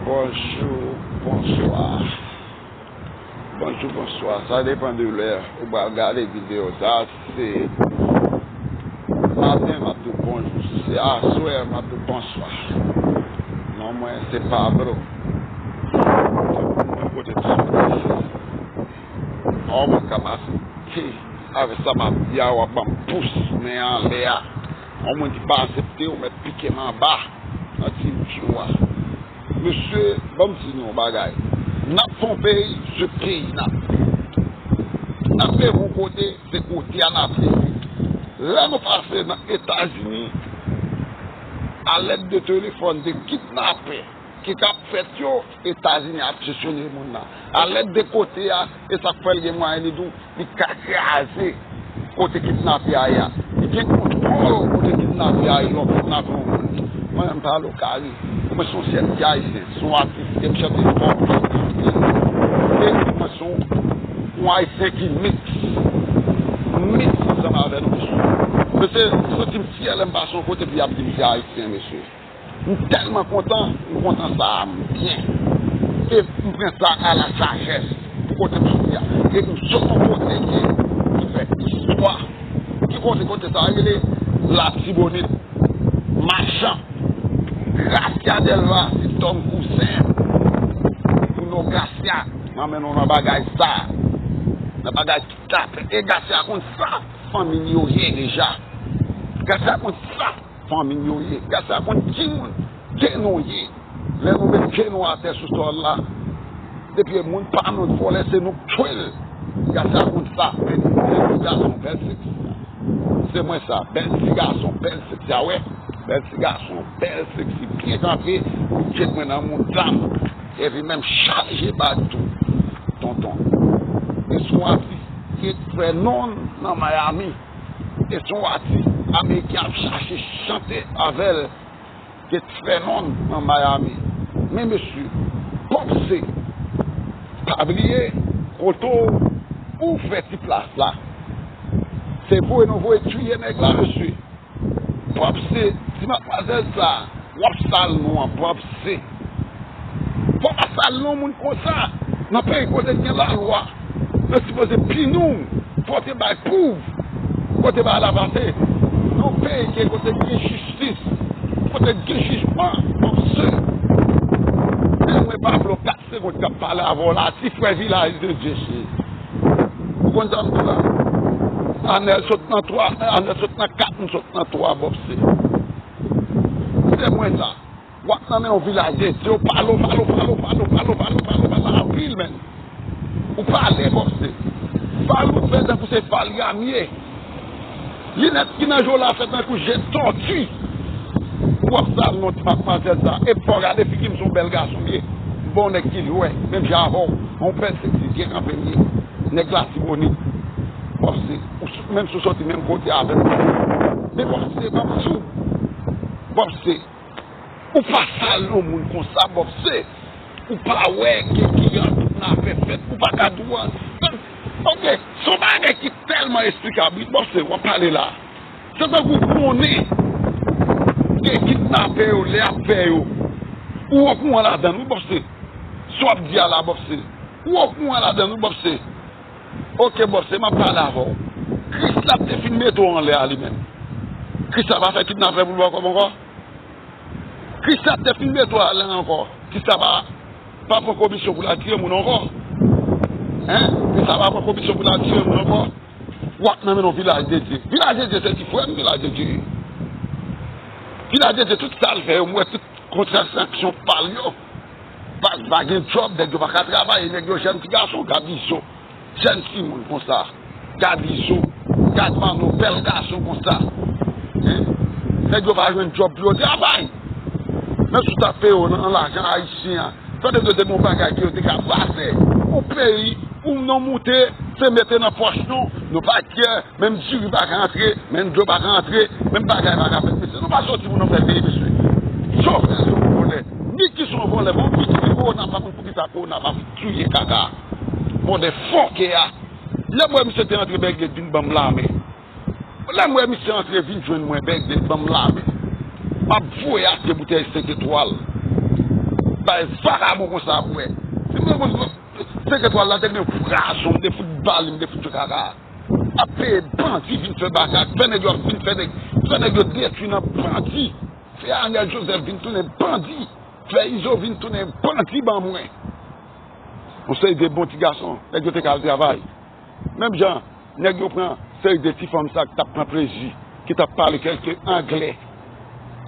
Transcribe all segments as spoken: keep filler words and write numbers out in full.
Bonjou, bonswa. Bonjou, bonswa. Sa depann de lè ou pral gade videyo sa. Se maten m ap di w bonjou. Si se aswè m ap di w bonswa. Non, mwen se Pablo. Mwen kote m soti. Ò, mwen ka pase. Avèk sa m ap di a, w ap ban m pous men anlè a. Yon moun ki pa aksepte, ou mèt pike m anba nan ti jou a. Mesye, ban m di nou yon bagay. N ap fè yon peyi, se peyi n ap. N ap leve yon kote, se kote a n ap leve. Lè nou pase nan Etazini, a lèd de telefòn de kidnapè ki k ap fèt yo, Etazini ap jesyone moun nan. A lèd de kote a, e sa k fè l gen mwayen li di w, li ka kraze kote kidnape a ye a. Li gen kontwòl kote kidnape a ye lè w kidnape yon moun. Mwen menm pale w kare. Mwen se yon sèl ti Ayisyen, se yon atis, e m chante hip hop, e mwen se yon, yon Ayisyen ki miks. M miks ansanm avè nou, mesye. Mesye, m santi m fyè lè m pase yon kote, epi y ap di m se Ayisyen, mesye. M tèlman kontan, m kontan sa a, m byen. E m pran sa a la sajès pou kote m soti a. E m sot yon kote ki, ki fè istwa. Ki kote, kote sa a rele Latibonit, Machan, Gracia Delva, se Tom Cousin, Bruno Gracia, m anmennen w nan bagay sa a. Nan bagay ki tape. E Gracia konn sa fanmi n yo ye deja. Gracia konn sa fanmi n yo ye. Gracia konn ki moun ke nou ye. Lè nou met pye nou atè sou sòl la, depi e moun pa nou t vòlè, se nou k tchwe l. Gracia konn sa. Men se ti gason bèl seksi sa. Se mwen sa. Bèl ti gason bèl seksi a, wè. Bèl ti gason bèl seksi, byen kanpe, ou tchek mwen nan mouda m. Epi menm chaje bag tou, tonton. E se yon atis ki fè non l nan Miami. E se yon atis ameriken ap chache chante avè l, ki fè non l nan Miami. Men mesye, Bob C, pa bliye, kote w, ou fè ti plas la. Se voye nou voye tiye nèg la, mesye. Bob C, ti madmwazèl sa, w ap sal non an, Bob C. Fò w pa sal non moun konsa. Nan peyi kote gen lalwa, yo sipoze pini w. Fò w te bay pwouv. Fò w te bay lavate. Nan yon peyi ke kote gen jistis, kote gen jijman, Bob C. Men mwen pa vle w kat segonn k ap pale avè w la, ti frè Vilaj de Dye, cheri. Ou konn sa m di la? Anèl sot nan twa, Anèl sot nan kat, m sot nan twa, Bob C. Se mwen la. W ap nan men yon Vilaj de Dye, w pale, w pale, w pale, w pale anpil, men. Ou pale, Bob C. Fal ou fè tankou se fal yamye. Linèt ki nan je w la fè tankou je tòti. W ap sal non ti madmwazèl sa. E fò w gade figi m, se yon bèl gason m ye. M pa yon nèg ki lwen, menm jan avè w. Yon bèl seksi, byen kanpe m ye. Nèg Latibonit. Bob C, ou s-, menm si w soti menm kote avè m. Men Bob C, ban m di w. Bob C, ou pa sal non moun konsa, Bob C. Ou pa wè ke ki jan tout n ap fè fèt, ou pa ka di w an. Ok, se yon bagay ki tèlman esplikab, wi, Bob C, w ap pale la. Se tankou w konnen ke kidnapè yo, lè y ap fè yo, ou okouran ladan l, wi, Bob C. Sa w ap di a la, Bob C. Ou okouran ladan l, wi, Bob C. Ok, Bob C, m ap pale avè w. Krisla te fin mete w anlè a li menm. Krisla pa fè kidnapè pou l ba w kòb ankò? Krisla te fin mete w anlè ankò? Krisla pa, pa pran komisyon pou l al tiye moun ankò? Hein? Krisla pa pran komisyon pou l al tiye moun ankò? W ap nan men yon Vilaj de Dye. Vilaj de Dye se ti frè m, Vilaj de Dye. Vilaj de Dye, tout sa l fè yo, m wè tout kontranzaksyon pa l yo. Pa, pa gen djòb, nèg yo pa ka travay, nèg yo jèn ti gason, gad izo. Jèn timoun konsa. Gad izo. Gad Mano, bèl gason konsa. Hein? Nèg yo pa jwenn djòb pou yo travay. Men si w ta peye yo nan lajan ayisyen an, tande yo te gen yon bagay ke yo te ka fè. Yon peyi, ou nan moute, se mete nan pòch nou, nou pa kyè, menm diri pa ka antre, menm dlo pa ka antre, menm bagay pa ka fèt. Mesye, nou pa soti pou nou fè peyi, mesye. Jovenel se yon vòlè. Miki se yon vòlè. Bon, Miki se kowona, pa konn poukisa kowona pa touye kaka. Vòlè fòkè a. Lè m wè misye te antre Bèlgred vin ban m lamen. Lè m wè misye antre vin jwenn mwen Bèlgred ban m lamen. M ap voye atè boutèy senk etwal. Bay vakabon konsa pou wè. Si m te konn senk etwal la, te gen frazon, m te fout bali, m te fout fè kaka. Ap peye bandi vin fè bagay, fè nèg yo ap vin fè nèg, fè nèg yo detwi nan bandi. Fè Ariel Joseph vin tounen bandi. Fè Izo vin tounen bandi ban mwen. Yon seri de bon ti gason, nèg yo te ka al travay. Menm jan, nèg yo pran seri de ti fanm sa ki t ap pran plezi, ki t ap pale kèlke anglè.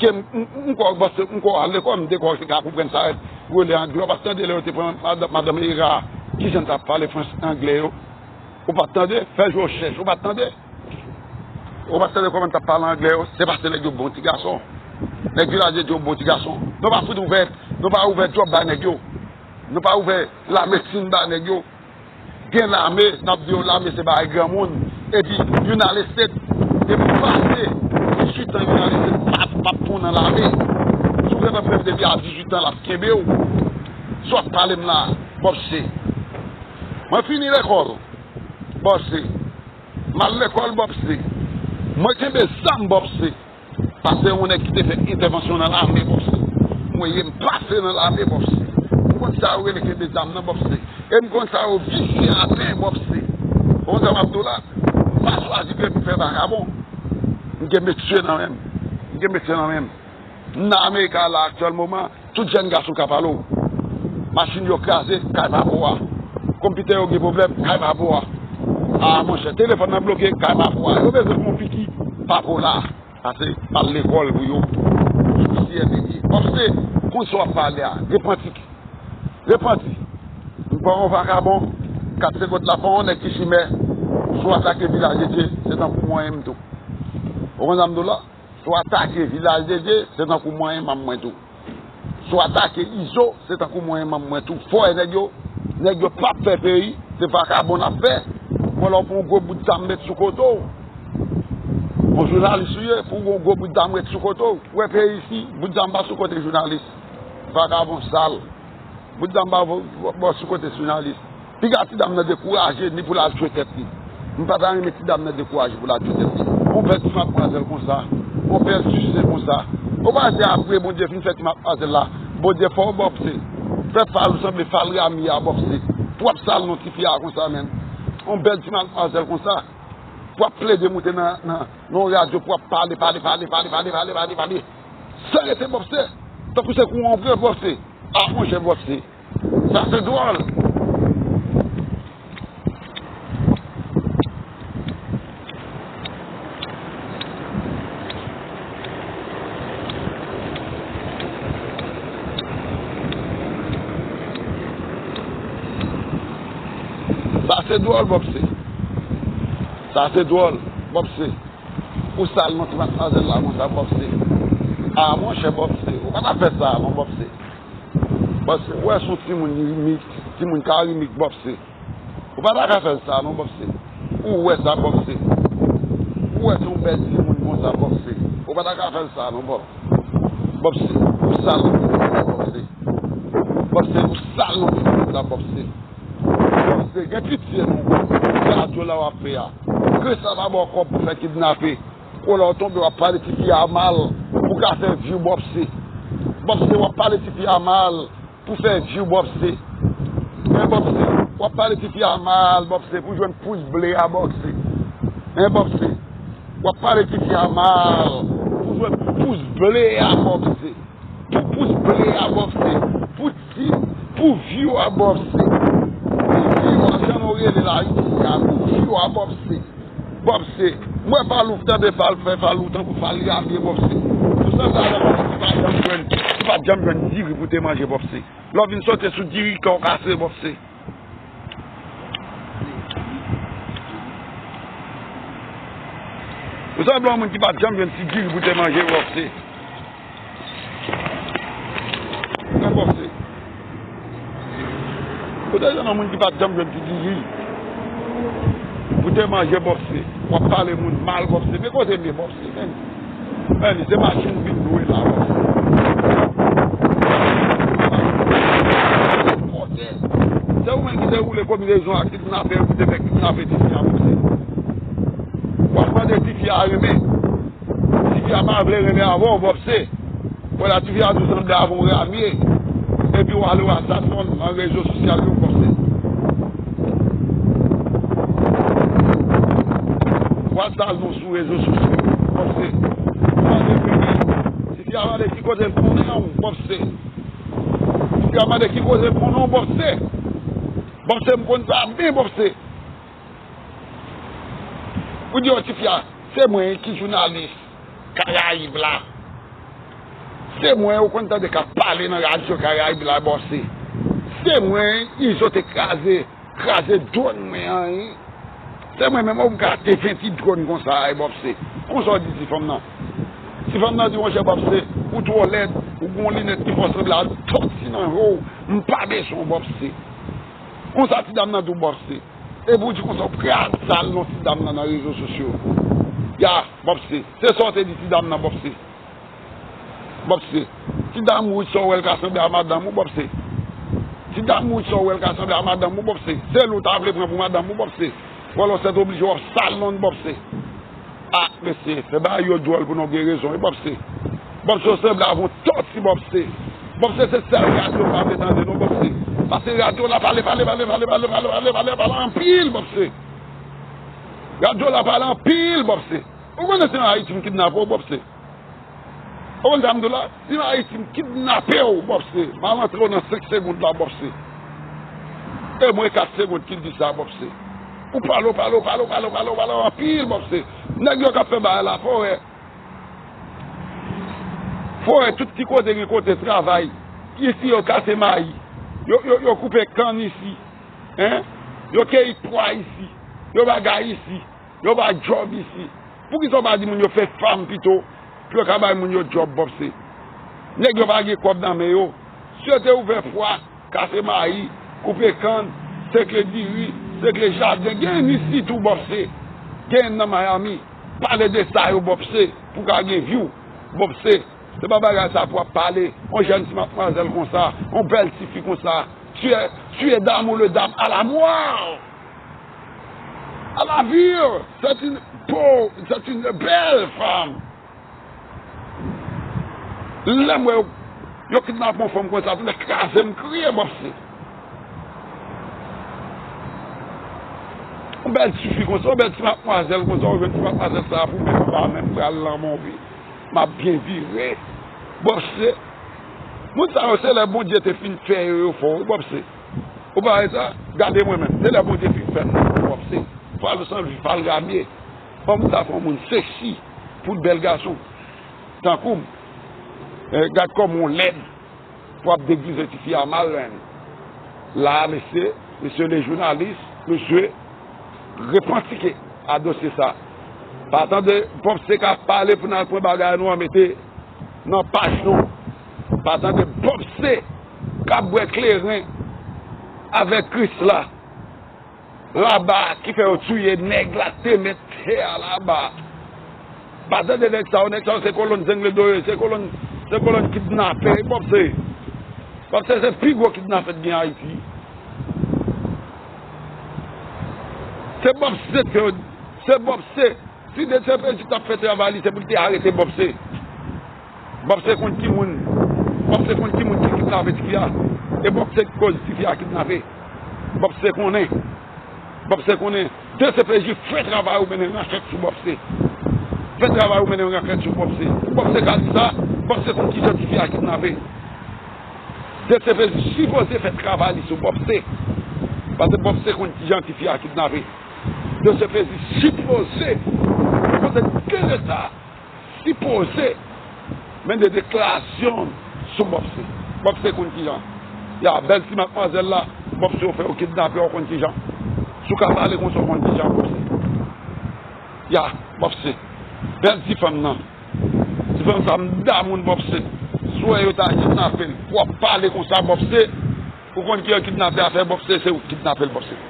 Ke m, m, m kwè w panse, m kwè w al lekòl, m te kwè w te ka konprann sa yo rele anglè. Ou pa t tande lè yo te pran madanm, madanm Era, kijan l t ap pale frans anglè yo. Ou pa t tande? Fè je w chèch, ou pa t tande? Ou pa t tande kòman l t ap pale anglè yo? Se paske nèg yo bon ti gason. Nèg Vilaj de Dye yo bon ti gason. Nou pa fout ouvè, nou pa ouvè djòb bay nèg yo. Nou pa ouvè lamesin bay nèg yo. Gen lame, n ap di yo lame se bagay granmoun. Epi, United States, depi w pase dizuit an, United States p ap, p ap pran w nan lame. Si w gentan fè depi a dizuit an, l ap kenbe w. Sa w ap pale m la, Bòpse. Mwen fini lekòl, Bòpse. M al lekòl, Bòpse. Mwen kenbe zam, Bòpse. Pase yon nèg ki te fè entèvansyon nan lame, Bòpse. Mwen ye m pase nan lame, Bòpse. M konn sa yo rele kenbe zam nan, Bòpse. E m konn sa yo visye aten, Bòpse. Ou konn sa m ap di w la? M pa chwazi pou m fè vakabon. M gen metye nan men m. M gen metye nan men m. M nan Amerika la aktyèl moman, tout jèn gason ka pale w. Machin yo kraze, kay papo a. Konpitè yo gen pwoblèm, kay papo a. A, monchè, telefòn nan bloke, kay papo a. Yo bezwen fè yon piki, papo la. Pase pa lekòl pou yo. Sou C N N. Bòpse, konn sa w ap pale a. Repanti. Repanti. M pa yon vakabon. Kat senkant la pa yon nèg ki chimè. Si w atake Vilaj de Dye, se tankou mwen menm tou. Ou konn sa m di w la? Si w atake Vilaj de Dye, se tankou mwen menm mwen tou. Si w atake Izo, se tankou mwen menm mwen tou. Fò e nèg yo, nèg yo p ap fè peyi, se vakabon n ap fè. Bon, lè w pran yon gwo bout zam met sou kote w. Yon jounalis ou ye, pou yon gwo bout zam met sou kote w. Ou wè peyi isi, bout zam pa sou kote jounalis. Vakabon sal. Bout zam pa vo-, vo-, bò sou kote jounalis. Piga ti dam nan dekouraje ni pou l al tchwe tèt li. M pa ta renmen ti dam nan dekouraje pou l al tchwe tèt li. Yon bèl ti madmwazèl konsa, yon bèl sise konsa. Ou pa di apre Bondye fin fè ti madmwazèl la, Bondye fè w Bòpse. Fè fal ou sanble fal Rami a Bòpse. Twòp sal non tifi a konsa menm. Yon bèl ti madmwazèl konsa. Pou ap plede moute nan, nan, nan yon radyo pou ap pale, pale, pale. San rete Bòpse. Tankou se kou w pran Bòpse. A monchè Bòpse. Sa se dwòl. Sa se dwòl, Bòpse. Sa se dwòl, Bòpse. Ou sal non ti madmwazèl la konsa, Bòpse. A, monchè, Bòpse. Ou pa ta fè sa, non, Bòpse. Bòpse, ou wè se yon timoun rimik, timoun ka rimik, Bòpse. Ou pa ta ka fè l sa, non, Bòpse. Ou wè sa, Bòpse. Ou wè se yon bèl timoun konsa, Bòpse. Ou pa ta ka fè l sa, non, Bòpse. Bòpse, ou sal, Bòpse. Bòpse, ou sal, non, timoun sa, Bòpse. Bòpse, gen pitye, non. Radyo la w ap fè a. Kris la pa ba w kòb pou fè kidnape. Kou lè w tonbe, w ap pale tifi a mal pou ka fè vi w, Bòpse. Bòpse, w ap pale tifi a mal pou fè vi w, Bòpse. Men Bòpse, w ap pale tifi a mal, Bòpse, pou jwenn pous ble a, Bòpse. Men Bòpse, w ap pale tifi a mal pou jwenn pous ble a, Bòpse. Pou pous ble a, Bòpse. Pou ti, pou vi w a, Bòpse. Pou vi w a, jan nou rele la, isi a, pou vi w a, Bòpse. Bòpse. M wè fal ou tande fal, fè fal ou tankou fal li abye, Bòpse. Ou sanble avèk yon moun ki pa janm jwenn, ki pa janm jwenn diri pou te manje, Bòpse. Lè w vin sote sou diri, kè w kase, Bòpse. Ou sanble yon moun ki pa t janm jwenn ti diri pou te manje, Bòpse. Nan Bòpse. Ou te jwenn yon moun ki pa t janm jwenn ti diri pou te manje, Bòpse. W ap pale moun mal, Bòpse. Men kote m ye, Bòpse, men. Men, se machin vin lwe la, Bòpse. Se ou menm ki te woule konbinezon ak kidnapè yo pou te fè kidnape tifi a, Bòpse. W ap mande tifi a renmen. Tifi a pa vle renmen avè w, Bòpse. Wè la, tifi a tou sanble avè yon ramye. Epi w ale w a sal non nan rezo sosyal yo, Bòpse. W a sal non sou rezo sosyo, Bòpse. Mande fi a, si fi a mande ki kote l konnen w, Bòpse. Si fi a mande ki kote l konnen w, Bòpse. Bòpse, m konn sa byen, Bòpse. Ou di, o, tifi a, se mwen ki jounalis Karayib la. Se mwen ou konn tande k ap pale nan radyo Karayib la, Bòpse. Se mwen Izo te kraze, kraze dwòn mwen an, wi. Se mwen menm, o, m ka te ven ti dwòn konsa, e, Bòpse. Konsa w di ti fanm nan. Ti fanm nan di, monchè, Bòpse, ou twò lèd, ou gon linèt ki fè w sanble a tòti nan je w, m pa bezwen w, Bòpse. Konsa ti dam nan di w, Bòpse. Epi w di konsa w pral sal non ti dam nan nan rezo sosyo. Ya, Bòpse. Se sa w te di ti dam nan, Bòpse. Bòpse. Ti dam wouj sa w wè l ka sanble a madanm ou, Bòpse. Ti dam wouj sa w wè l ka sanble a madanm ou, Bòpse. Se li w ta vle pran pou madanm ou, Bòpse. Fò lò sèt oblije w ap sal non l, Bòpse. A, mesye, fè bagay yo dwòl pou nou gen rezon, wi, Bòpse. Bòpse, w sanble avè yon tòti, Bòpse. Bòpse, se sèl radyo m pa vle tande, non, Bòpse. Paske radyo la pale, pale, pale anpil, Bòpse. Radyo la pale anpil, Bòpse. Ou konnen se nan Ayiti m kidnape w, Bòpse. Ou konn sa m di w la? Si m Ayiti, m kidnape w, Bòpse. M al antre w nan senk segond la, Bòpse. E mwen kat segond ki di sa, Bòpse. Ou pale, ou pale, ou pale, ou pale, ou pale, ou pale anpil, Bòpse. Nèg yo k ap fè bagay la, fò w wè. Fò w wè tout ti kote gen kote travay. Isi yo kase mayi. Yo, yo, yo koupe kann isi. Hein? Yo keyi pwa isi. Yo bagay isi. Yo ba djòb isi. Poukisa w pa di moun yo fè fam pito pou yo ka bay moun yo djòb, Bòpse? Nèg yo pa gen kòb nan men yo. Si yo te ouvè pwa, kase mayi, koupe kann, sekle diri, sekle jaden, gen isi tou, Bòpse. Gen nan Miami. Pale de sa yo, Bòpse, pou ka gen view, Bòpse. Se pa bagay sa pou ap pale. On jèn ti madmwazèl konsa, on bèl ti fi konsa. Tu es, tu es d'amour le dame à la mort. À la vie. C'est une beau, c'est une belle femme. Lè m wè yo, yo kidnape yon fanm konsa, tou lè kraze m kriye, Bòpse. On bèl ti fi konsa, on bèl ti madmwazèl konsa, ou jwenn ti madmwazèl sa pou mwen, pa menm pral nan mon vi. M ap byen vire. Bòpse. Moun sa yo, se lè Bondye te fin fè yo, yo fè w, Bòpse. Ou pa wè sa? Gade mwen menm. Se lè Bondye fin fè m nan, Bòpse. Fal sanvi, fal ramye. Fò m ta fè yon moun seksi pou bèl gason. Tankou m. Eh, gad kòman w lèd. Pou ap degize tifi a mal, menn. La, mesye, mesye le jounalis, mesye, repantike a dosye sa. Pa tande Bòpse ka pale pou n al pran bagay nou an mete nan paj nou. Pa tande Bòpse ka bwè kleren avèk Krisla. Laba ki fè yo touye nèg la te met tè a laba. Pa tande nèg sa yo, nèg sa yo se kolòn zengle do yo, se kolòn, se kolòn kidnapè, Bòpse. Bòpse se pi gwo kidnapè k gen Ayiti. Se Bòpse ke, se Bòpse. Si D C P J t ap fè travay li, se pou li te arete Bòpse. Bòpse konn ki moun. Bòpse konn ki moun ki kidnape tifi a. E Bòpse ki koz tifi a kidnape. Bòpse konnen. Bòpse konnen. D C P J fè travay ou mennen ankèt sou Bòpse. Fè travay ou mennen ankèt sou Bòpse. Pou Bòpse ka di sa, Bòpse konn kijan tifi a kidnape. D C P J sipoze fè travay li sou Bòpse. Paske Bòpse konn kijan tifi a kidnape. D C P J sipoze. Sipoze gen leta. Sipoze mennen deklarasyon sou Bòpse. Bòpse konn kijan. Ya, bèl ti madmwazèl la, Bòpse ou fè yo kidnape, ou konn kijan. Si w ka pale konsa, ou konn kijan, Bòpse. Ya, Bòpse. Bèl ti fanm nan. Ti fanm sa m damoun, Bòpse. Si w wè yo ta kidnape l, pou w ap pale konsa, Bòpse. Ou konn ki yo kidnape afè Bòpse, se ou k kidnape l, Bòpse.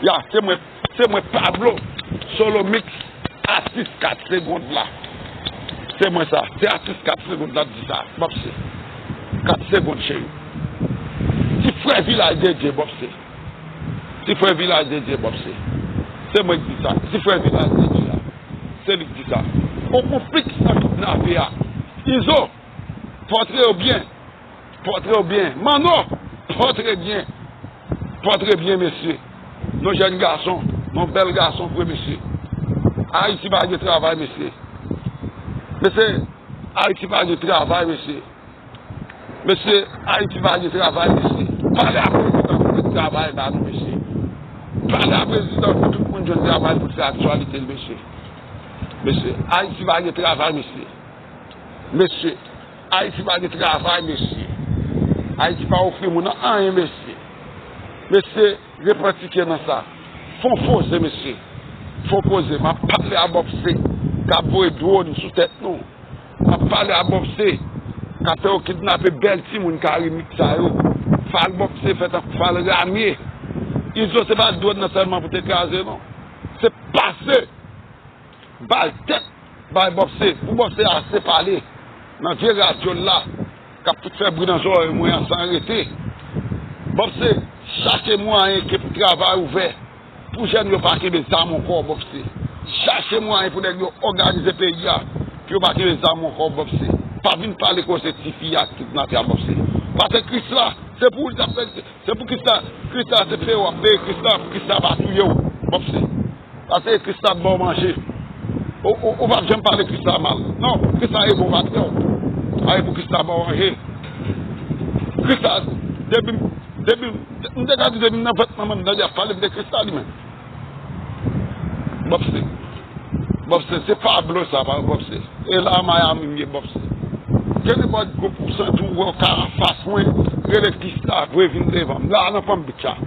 Ya, se mwen, se mwen Pablo Solomix, atis kat segond la. Se mwen sa, se atis kat segond la k di sa, Bòpse. Kat segond, cheri. Ti frè Vilaj de Dye, Bòpse. Ti frè Vilaj de Dye, Bòpse. Se mwen k di sa. Ti frè Vilaj de Dye a. Se li k di sa. Ou konplis nan kidnape a. Izo, fò w tire yo byen. Pòtre w byen. Manno, pòtre byen. Pòtre byen, mesye. Nou jèn gason, nou bèl gason vre, mesye. Ayiti pa gen travay, mesye. Mesye, Ayiti pa gen travay, mesye. Mesye, Ayiti pa gen travay, mesye. Pale a prezidan pou l mete travay ba nou, mesye. Pale a prezidan pou tout moun jwenn travay pou l fè aktyalite l, mesye. Mesye, Ayiti pa gen travay, mesye. Mesye, Ayiti pa gen travay, mesye. Ayiti pa ofri moun nan anyen, mesye. Mesye, repanti kè nan sa. Fon poze, mesye. Fon poze. M ap pale a Bòpse k ap voye dwòn sou tèt nou. M ap pale a Bòpse k ap fè yo kidnape bèl timoun Karimik sa yo. Fal Bòpse fè tankou fal Ramye. Izo, se pa dwòn nan sèlman pou te kraze, non. Se pase. Bay tèt, bay Bòpse. Pou Bòpse ase pale nan vye radyo l la k ap fout fè bri nan zòrèy mwen an san rete. Bòpse, chache mwayen ke pou travay ouvè, pou jèn yo pa kenbe zam ankò, Bòpse. Chache mwayen pou nèg yo òganize peyi a, pou yo pa kenbe zam ankò, Bòpse. Pa vin pale koze tifi a ki kidnape a, Bòpse. Paske Krisla, se pou li t ap Se pou Krisla, Krisla se peye w ap peye Krisla, pou Krisla pa touye w, Bòpse. Paske Krisla ap ba w manje. Ou, ou, ou p ap janm pale Krisla mal. Non, Krisla e bon patnè w. A e pou Krisla ba w manje. Krisla, depi, depi, m te ka di depi m nan vant manman m, nèg ap pale m de Krisla li menm. Bòpse. Bòpse, se Pablo sa, pa Bòpse. E la Miami m ye, Bòpse. Kenenpòt gwoup ou santi w wè w ka anfas mwen, rele Krisla vre vin devan m. La nan Palm Beach la.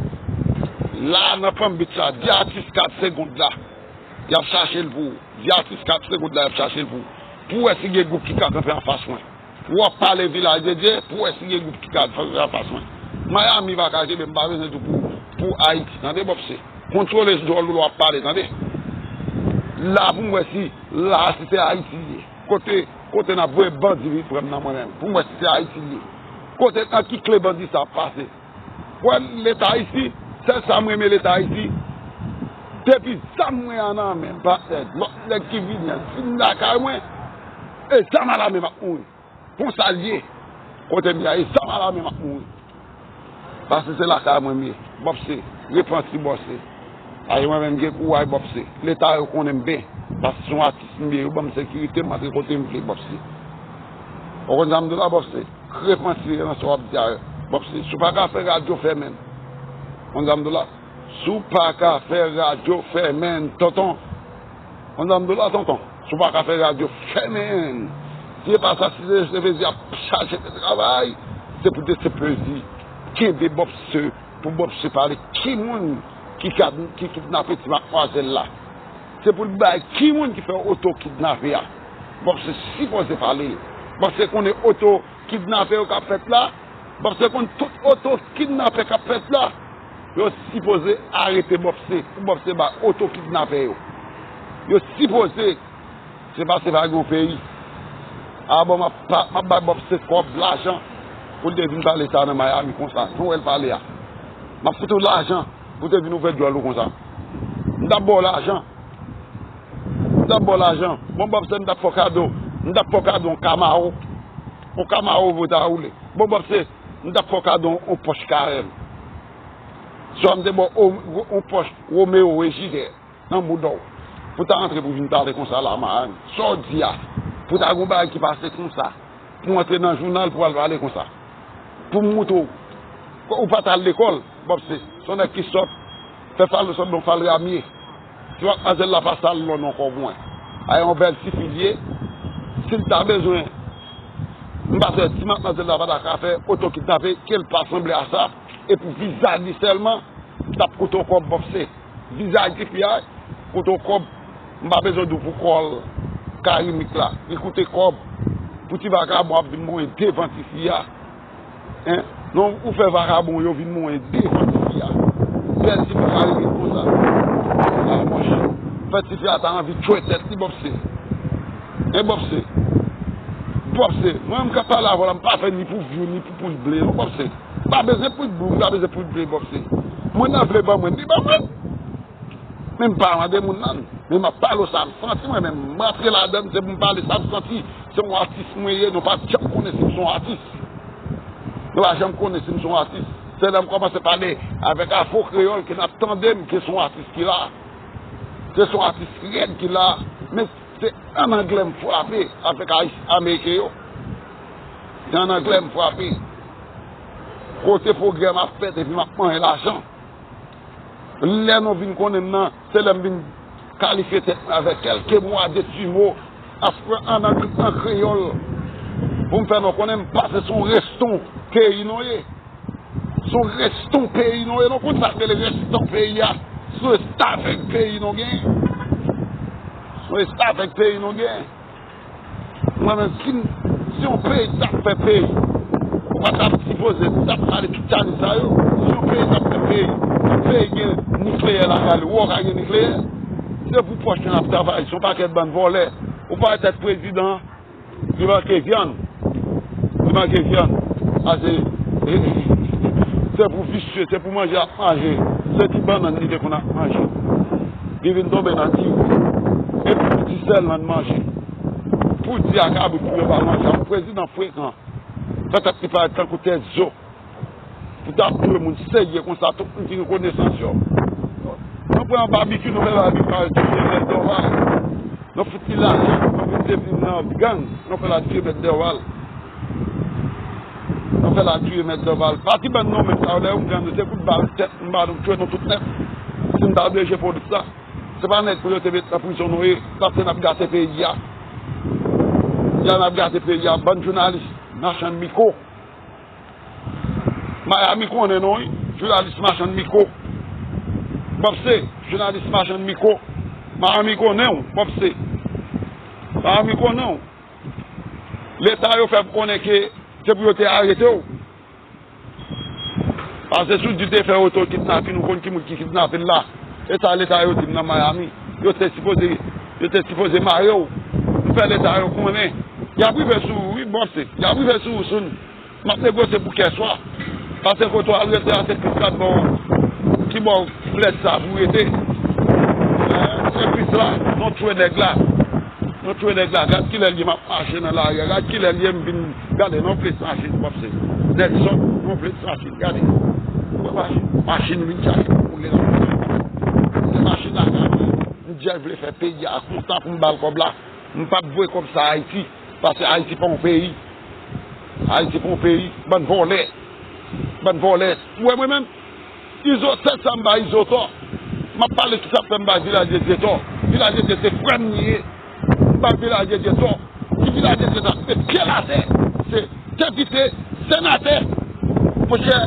La nan Palm Beach la. Di atis kat segond la. Y ap chache l pou ou. Di atis kat segond la, y ap chache l pou ou. Pou w wè si gen gwoup ki ka kanpe anfas mwen. Pou w ap pale Vilaj de Dye, pou w wè si gen gwoup ki ka fè fas mwen. Miami pa ka kenbe m, m pa bezwen di w pou, pou Ayiti, tande, Bòpse. Kontwole djòl ou lè w ap pale, tande. La pou m wè si, la si se Ayiti l ye. Kote, kote n ap voye bandi vin pran m nan mwen menm. Pou m wè si se Ayiti l ye. Kote, nan ki kle bandi sa ap pase. Wè, Leta isi, sèl sa m renmen Leta isi, depi zam mwen an nan men m, pa lòt nèg ki vini an fin lakay mwen, e zam alamen m ap mouri. Konsa l ye. Kote m ye a, e zam alamen m ap mouri. Paske se lakay mwen m ye. Bòpse, repanti Bòpse. Aye mwen menm gen kouray Bòpse. Leta yo konnen m byen. Paske se yon atis m ye, yo ban m sekirite, m antre kote m vle Bòpse. Ou konn sa m di w la Bòpse? Repanti nan sa w ap di a Bòpse. Si w pa ka fè radyo, fèmen l. Konn sa m di w la? Si w pa ka fè radyo, fèmen l, tonton. Konn sa m di w la, tonton? Si w pa ka fè radyo, fèmen l. Si e pa sa, si se, se vle di ap chache fè travay, se pou te se plezi. Kenbe Bòpse, pou Bòpse pale ki moun ki kad-, ki kidnape ti madmwazèl la. Se pou l bay ki moun ki fè oto kidnape a. Bòpse sipoze pale. Bòpse konnen oto kidnape yo k ap fèt la. Bòpse konn tout oto kidnapè k ap fèt la. Yo sipoze arete Bòpse. Pou Bòpse bay oto kidnapè yo. Yo sipoze. Se pa, se pa gen yon peyi. A bon, m ap pa, m ap bay Bòpse kòb, lajan, pou l te vin pale sa nan Miami konsa. Jan w wè l pale a. M ap fout ou lajan pou w te vin ouvè djòl ou konsa. M t ap ba w lajan. M t ap ba w lajan. Bon, Bòpse, m t ap fè w kado. M t ap fè w kado yon Camaro. Yon Camaro pou w ta woule. Bon, Bòpse, m t ap fè w kado yon pòch Carrem. Swa m te ba w yon pòch Romeo Ejidè nan mouda w. Pou ta antre pou vin pale konsa la, man. Sa w di a? Pou ta gon bagay ki pase konsa. Pou antre nan jounal pou al pale konsa. Pou m moutre w. Ou pa t al lekòl, Bòpse. Se yon nèg ki sòt. Fè fal sòt bon fal ramye. Ti madmwazèl la pa sal lòn ankò pou mwen. A yon bèl tifi l ye. Si l ta bezwen, m pa fè ti madmwazèl la pa ta ka fè oto kidnape, ke l pa sanble a sa. E pou vizaj li sèlman, m t ap koute w kòb Bòpse. Vizaj tifi a, koute w kòb, m pa bezwen di w pou kò l Karimik la. Li koute kòb pou ti vakabon ap vin monyen devan tifi a. Hein? Non, ou fè vakabon yo vin monyen devan tifi a. Bèl tifi a rive konsa. A mòch. Fè tifi a ta anvi tchwe tèt li Bòpse. Hein, Bòpse? Bòpse, mwen menm k ap pale avè w la, m pa fè ni pou view, ni pou pwit ble, non, Bòpse. M pa bezwen pwit ble, m pa bezwen pwit ble, Bòpse. Mwen nan vle ban mwen, li ban mwen. Men m pa mande moun nan. Men m ap pale w sa m santi mwen menm. M rantre ladan l, se pou m pale sa m santi. Se yon atis mwen ye, nou pa t janm konnen si m se yon atis. Yo pa janm konnen si m se yon atis. Se lè m kòmanse pale avèk Afro Kreyòl ke n ap tande m ke se yon atis ki la. Ke se yon atis rèd ki la. Men se ann anglè m frape avèk Ayis-, Ameriken yo. Se ann anglè m frape. Kote pwogrè m ap fèt epi m ap manyen lajan. Lè nou vin konnen m nan, se lè m vin kalifye tèt mwen avèk kèlke mo a de ti mo, aspè an, an, an kreyòl, pou m fè nou konnen m pase sou reston peyi nou ye. Sou reston peyi nou ye. Nou konn sa k rele reston peyi a? Sou restavèk peyi nou gen. Sou restavèk peyi nou gen. Mwen menm, si m, si yon peyi t ap fè peyi, ou pa t ap sipoze t ap pale tout tani sa yo. Si yon peyi t ap fè peyi, tout peyi gen nikleyè lakay li, ou wè w ka gen nikleyè? Se pou pòch nou n ap travay, se yon pakèt bann vòlè. Ou pa wè tèt prezidan an, li manke vyann. Li manke vyann. Ase, e, e, se pou visye, se pou manje ap manje. Se ti bannann li te konn ap manje. Li vin tonbe nan ti wi. E pou ti sèl nan manje. Pou di a kabrit pou yo pa manje. Yon prezidan frekan. Fè tèt li parèt tankou tèt zo. Pou ta touye moun serye konsa, tout moun ki gen konesans yo. Nou pran yon babikyou, nou fè babikyou al touye mèt Dòval. Nou fout li lajan, nou vin devin nan gang, nou fè l al touye mèt Dòval. Nou fè l al touye mèt Dòval. Pati bann nou menm sa yo, lè yo pran nou, se kout bal tèt, m ba nou, tchwe nou tout nèt. Si n ta oblije fè sa. Se pa nèg pou yo te met nan prizon nou ye, paske n ap gate peyi a. Ya n ap gate peyi a, bann jounalis, machann mikwo. Miami konnen nou wi, jounalis machann mikwo. Bòpse, jounalis machann mikwo. Miami konnen w, Bòpse. Miami konnen w. Leta yo fè konnen ke se pou yo te arete w. Paske si w di te fè oto kidnapin, ou konn ki moun ki kidnape l la. E sa leta yo di m nan Miami. Yo te sipoze, yo te sipoze mare w. M fè leta yo konnen. Y ap rive sou ou wi, Bòpse. Y ap rive sou ou soon. M ap negosye pou kèswa. Paske kote w al rete a, se Kris k ap ba w, ki ba w flèch sa pou rete. Eh, se Kris la, nou tchwe nèg la. Nou tchwe nèg la. Gad kilè l ye m ap mache nan lari a. Gad kilè l ye m vin gade nan plis machin, Bòpse. Nèg sòt nan plis machin, gade. Wè machin, machin vin chache pou koule nan machin. Se machin la ka vle. M di a vle fè peyi a kontan pou m ba l kòb la. M p ap voye kòb sa Ayiti. Paske Ayiti pa yon peyi. Ayiti pa yon peyi. Bann vòlè. Bann vòlè. Ou wè mwen menm? Izo, sèl sa m ba Izo tò. M ap pale tout sa k fè m ba Vilaj de Dye tò. Vilaj de Dye se frè m li ye. M ba Vilaj de Dye tò. Si Vilaj de Dye ta met pye l atè, se depite, senatè. Monchè,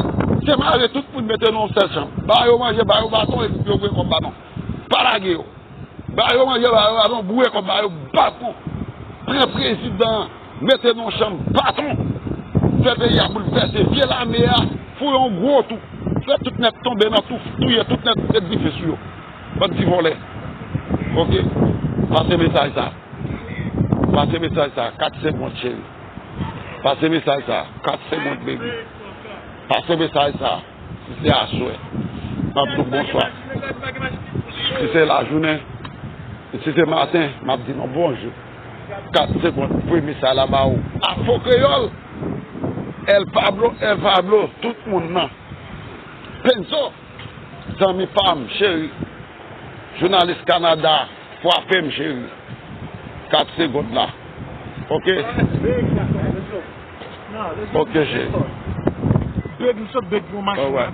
se mare tout moun mete nan yon sèl chanm. Ba yo manje, ba yo baton, epi yo voye kòb ba nou. Pa lage yo. Ba yo manje, ba yo baton, boure kòb ba yo, baton. Pran prezidan an, mete nan yon chanm, baton. Fè peyi a boulvèse, vye lame a, foure yon gwo tou. Fè tout nèt tonbe nan tou, touye tout nèt, met dife sou yo. Bann ti vòlè. Oke? Pase mesaj sa. Pase mesaj sa. Kat segond, cheri. Pase mesaj sa. Kat segond, baby. Pase mesaj sa. Si se aswè, m ap di w bonswa. Si se lajounen, si se maten, m ap di nou bonjou. Kat segond, voye mesaj la ba ou. Afro Kreyòl, El Pablo, El Pablo, tout moun nan. Penzo, zanmi pa m, cheri. Jounalis Kanada, frape m, cheri. Kat segond la. Oke? Oke, cheri. Bèg, m sot bèg yon machin. Alright.